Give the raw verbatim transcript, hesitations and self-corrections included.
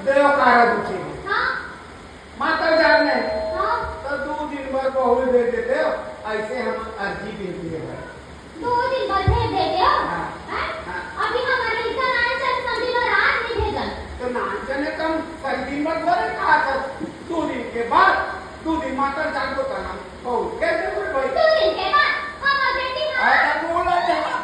ते ओ कारा दुखे हे। हाँ। मातर जान नहीं। हाँ। तो दू दिन बर बहू भेज देते हो, ऐसे हम अर्जी बिनती हे भाई। दू दिन बर भेज देते हो? हाँ। हैं? हाँ। अभी हमर लइका नानचन समझी लो, आज नहीं भेजन। तो नानचन ने कम कई दिन बर बोले कहा था, दू दिन के बाद, दू दिन मातर जान को कहना, बहू भेज दे बोले भाई। दू दिन के बाद हमर बेटी हाँ। अरे बोला जा।